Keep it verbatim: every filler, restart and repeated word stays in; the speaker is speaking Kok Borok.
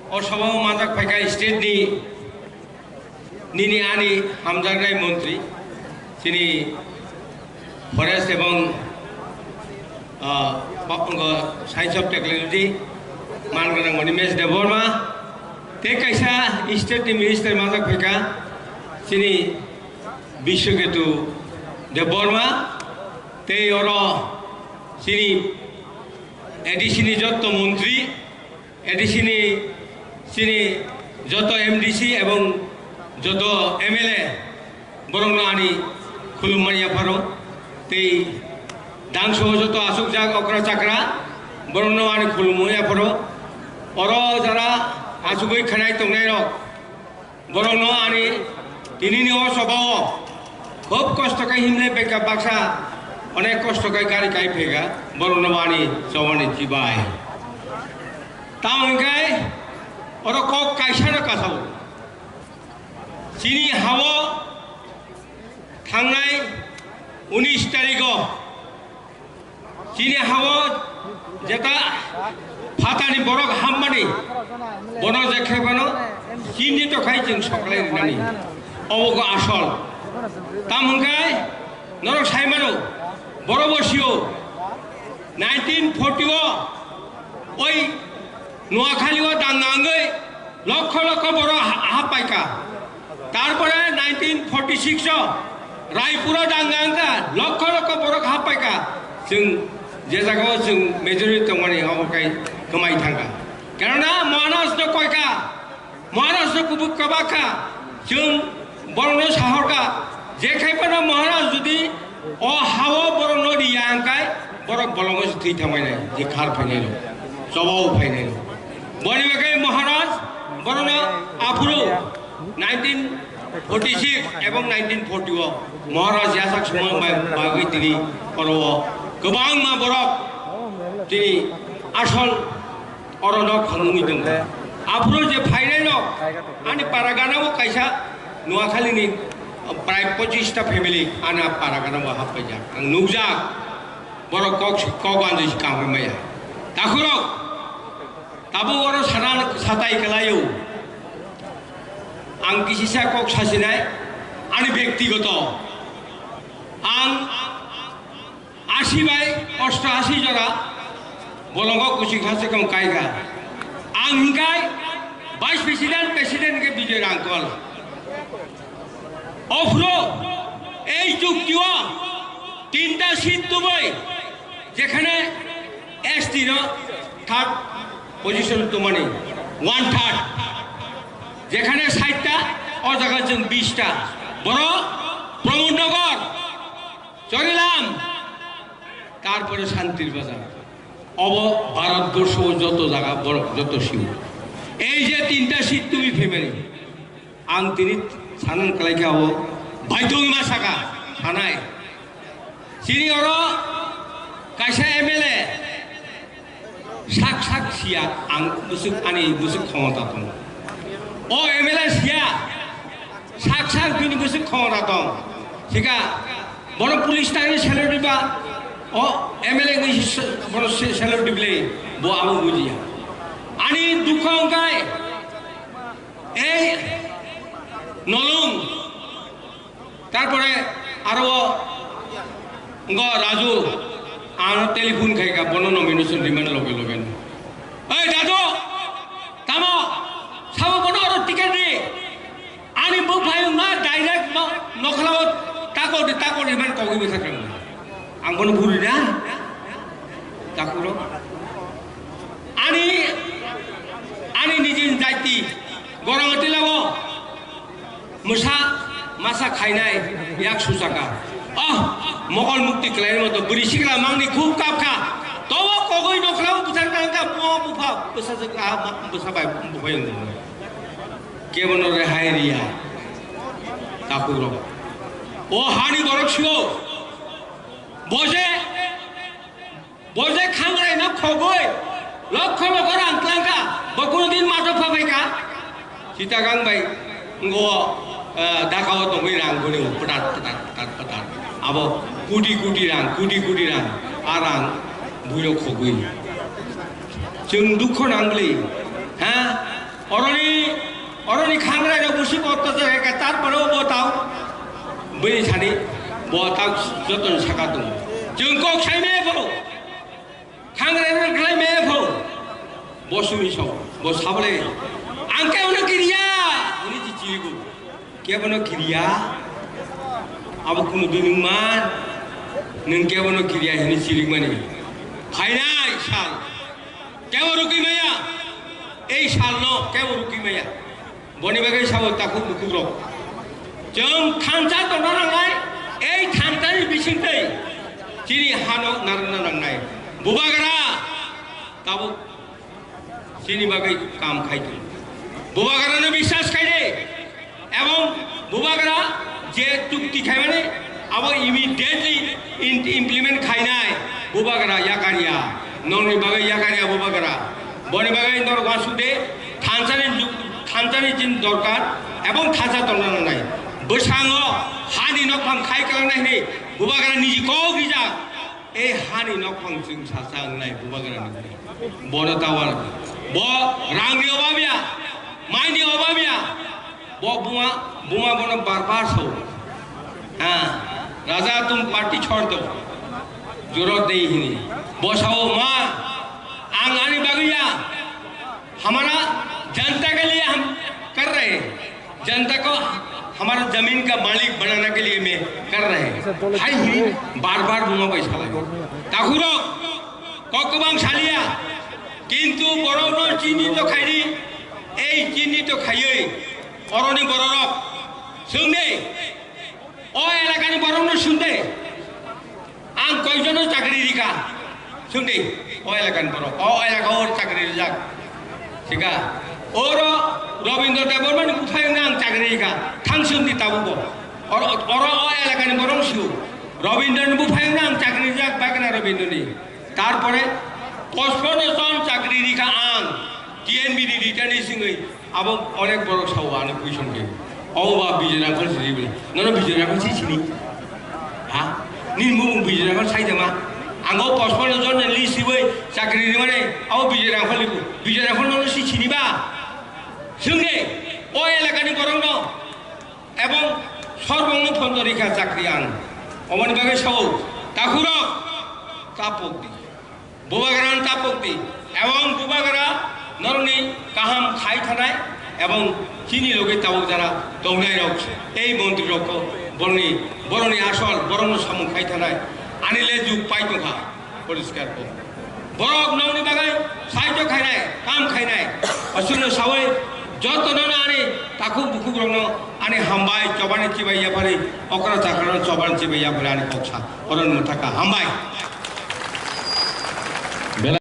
O sobao manjak phaikha state ni nini ani hamjaknai montri, chini forest ebong, ah, ba-, ongo science of technology, man gwnang Animesh Debbarma, tei kaisa state ni minister manjak phaikha, chini Biswaketu Debbarma, tei oro chini A D C ni jotto montri, A D C ni chini joto M D C ebong joto M L A borokno ani khulumani yapharo tei dangso joto asukjak okra chakra borokno ani khulumani yapharo oro jara asugwi khanai tongnai rok. Borokno ani tinini o sobao khub kosto khe himlai phaikha baksa, onek kosto khe gari kai phaikha, borokno ani chobani chibai. Tamo hwnkhe oro kok kaisano kasao. Chini hao thangnai unis tarikho chini hao jeta phatani borok hammani bono je khe bono chini to khai chwng soklai rinani obo go asol. Tam hwnkhe norok sai mano borok bo sio nineteen forty o oi Noakhali o danga wngwi lokho lokho borok ha-, happaikha. Tarpore nineteen forty six o Raipuro danga wngkha, lokho lokho borok happaikha. Chwng je jagao chwng majority tongmani obo kai kwmai thangkha. Kenona Maharaj no koikha, Maharaj no kubuk kwbakha, chwng borokno sahorkha, je khai phano Maharaj jodi o hao borokno riya hwnkhe borok bolongo se thwi thangmai nai, je khar phainai rok, chobao phainai rok. Boni bagwi Maharaj borokno aphuru nineteen forty six ebong nineteen forty o Maharaj yasak sumang bai bagwi tini oro o kwbangma borok tini asol oro nok phangwi tongkha. Aphuru je phainai nok ani para gana o kaisa Noakhali ni prai pochis ta family ana para gana o happaijak. Ang nukjak borok kok kok anjui se kaham maya. Takhurok Tabuk oro sana satai kalaio. Ang kisisa kok sasinai ani bektigoto. Ang asi bai osto asi jora bolongo kuching khase kong kaiga. Ang hingkai vice president, president ke Bijoy Rangkol. Ofro ei chukti o tinta seat tubui, jekhane S T no third position tumani, one third, jekhane sait ta, o jaga chwng bis ta. Boro Pramod Nagar, Chorilam, tarpore Santir Bazar. Obo Bharat borsho joto jaga borok joto siu. Ei je tinta seat tubui phaimani, ang tini sanan kalaikha o baidhogwi ma saka sanai. Chini oro kaisa M L A sak sak siya ang bwswk ani bwswk khomota tongo. O M L A siya sak sak bini bwswk khomota tong. Sika bono police tangwi salary ba o M L A ni bono salary bile bo abo bujiya. Ani dukho wngkai. Ei, Nolung, tarpore aro o, ngo Raju, ano telephone khai ka, bono nomination demand loge loge no. Ei, Dadu, tamo, sabo bono aro ticket di. Ani bwphai ma direct ma nokhlao tako di, tako di man kogwi bwsa kang. Ang bono buri na. Takuro. Ani, ani nijin jaiti, gorang tila o. Mwsa, masa khainai, yak suchaka. Oh, mokol mukti khlaini moto, bwrwi sikla mangni khub kapkha. Tobo kogwi nokhlao bwsa kang ka, mo bupha, bwsa jwk, ah, ma, bwsa bai, bupha yung. Kebono rehai riya. Takurok. O hani borok sio. Boje, boje khangrai no khogoi. Lokho lokho rang tlangka. Bo kuno din mato phabai ka. Sita kang bai. Ngo, eh, dakao tongoi rang guni patat, patat, patat, patat. Abo kuti kuti rang, kuti kuti rang. A rang buiro khogoi. Chwng dukho nang bli. Ha? Oroni khangrai rok busi bo to jere ka tar pore bo tau. Bini sani bo tau joto ni saka tung. Jeng kok sai me bo. Khangrai rok khlai me bo. Bo sumi so. Bo sabole. Ang ke ono kiriya. Ini ci cirigo. Kebono kiriya. Abo kuno dinung man. Nung kebono kiriya hini cirik mani. Phainai sal. Kebo rukui maya. Ei sal no kebo rukui maya. Boni bagwi sabo takhuk bukhuk rok. Chwng thansa tongna nangnai, ei thansani bisingtwi chini hano narwkna nangnai. Bubagra tabuk chini bagwi kam khai tong. Bubagrano biswas khai de, ebong Bubagra je chukti khaimani abo immediately in-, implement khainai Bubagra yakariya. Nongni bagwi yakariya Bubagra. Boni bagwi norok uansuk de, thansani ju-, thansani chini dorkar, ebong thansa tongna nangnai. Bwskango hani nokphang khai kwlangnai hwnwi Bubagra niji kok rijak. E hani nokphang chwng sasa wngnai Bubagra nokni. Bono tawar. Bo rangni obab ya, maini obab ya. Bo buma, buma bono bar bar sao. Ha, raja tum party chhod do. Jorot nahi hini. Bo sao ma, ang ani bagwi ya. हमारा जनता के लिए हम कर रहे हैं, जनता को हमारा जमीन का मालिक बनाने के लिए मैं कर रहे हैं। Hai hini bar bar buma bai salai. Takhurok, kok kwbang saliya, kintu borokno chini to khaidi, ei chini to khaiwi, oroni bororok, swngnai, o elakani borokno swngnai, ang koijono chakri rika, swngnai, o elakani borok, o elaka o chakri rijak, sika, oro Robindra Debbarmani buphayungno ang chakri rika, thang swngnai tabugo, oro, oro o elakani borok sio, Robindrani buphayungno ang chakri rijak, bagna Robindrani. তারপরে পঁচপন্ন জন চাকরি রিখা আং টিএনবি নি রিটার্ন হিসেবে আবো অনেক বড় সাহু আনে কুইশন কে। ও বা বিজয় রাখল সিরিবলে। নন বিজয় রাখল সি চিনি। হ্যাঁ? নির্মু বিজয় রাখল সাইদেমা। আঙ্গো পঁচপন্ন জন লিসিবই চাকরি রিমানে আবো বিজয় রাখল লিবু। বিজয় রাখল নন সি চিনিবা। শুনে ও এলাকানি বরং এবং সর্বঙ্গ ফন্দ রিখা চাকরি আং। অমন বাগে সব তাকুরক তাপক দি। Bubagrano tapok di, ebong Bubagra norokni kaham khai thanai, ebong chini loge tabok jara tongnai rok, ei montri rok boroni, boroni asol, borokno samung khai thanai, ani le juk pai tongkha, poriskar ko. Borok nongni bagwi sahajyo khainai, kam khainai, aswkno sawi joto nono ani takhuk bukhuk rokno ani hambai, chobani chibai yapharwi, okra chakrano chobani chibai yapharwi ani kok sa, oron mwthaka hambai.